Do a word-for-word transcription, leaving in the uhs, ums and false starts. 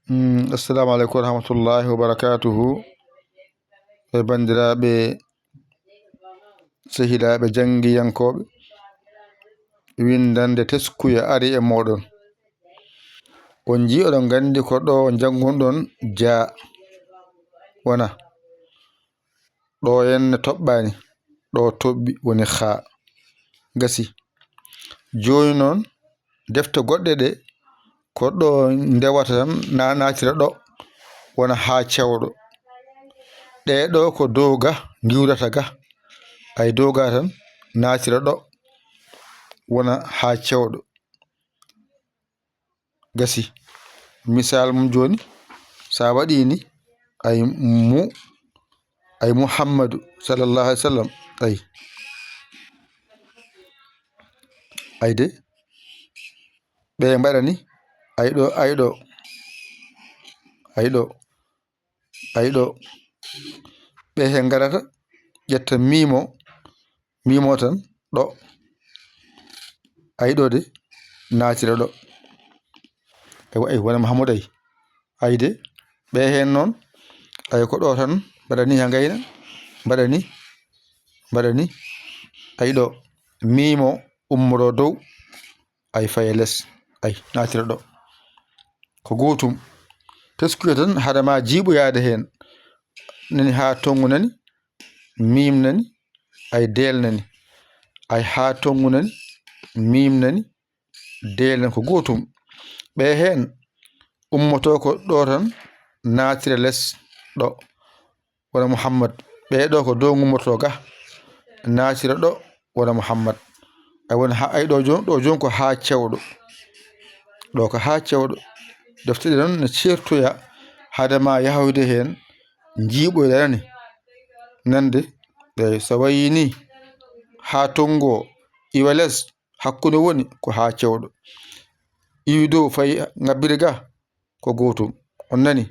Mm, assalamu aleykum wa rahmatullahi wa barakatuhu. E banndiraaɓe, sehilaaɓe, janngiyankooɓe, winndannde teskuya ari e mooɗon. On njii, oɗon nganndi ko ɗo njanngunɗon jaa, wona? Ɗo henne toɓɓaani, ɗo toɓɓi, woni haa. Gasi. Jooni noon, defte goɗɗe ɗe, ko ɗo ndewata tan, na-, naatira ɗo, wona haa cewɗo. Ɗee ɗo ko dow ga, ngiwrata ga. Ay dow ga tan, naatira ɗo, wona haa cewɗo. Gasi. Misal mum jooni, so a waɗii ni, ay mu-, ay Muhammadu sallallahu alaihi wasallam, ay. Ay de, ɓe mbaɗa ni, ay ɗo, ay ɗo, ay ɗo, ay ɗo. Ɓe he ngarata, ƴetta miimo, miimo tan, ɗo. Ay ɗo de, naatira ɗo. Ay, ay, wona Muhammadu ay. Ay de, ɓe heen noon, ay ko ɗo tan, mbaɗa ni haa ngayna, mbaɗa ni, mbaɗa ni. Ay ɗo, miimo ummoro dow, ay faye les, ay naatira ɗo. Ko gootum. Teskuya tan, hade ma jiiɓoyaade heen. Nani haa tonngu nani, miim nani, ay deel nani. Ay haa tonngu nani, miim nani, deel nani, ko gootum. Ɓe heen ummoto ko ɗo tan, naatira les ɗo. Wona Muhammad. Ɓee ɗo ko dow ngummorto ga, naatira ɗo, wona Muhammad. Ay wona ha, ay ɗo jon, ɗo jon ko haa cewɗo. Ɗo ko haa cewɗo. Defte ɗe noon ne ceertoya hade ma yahoyde heen, njiiɓoyɗa nani. Nande, eey, so wayii ni, haa tonngo iwa les, hakkunde woni ko haa cewɗo. Iwi dow fayi ngabbiri ga, ko gootum. On nani?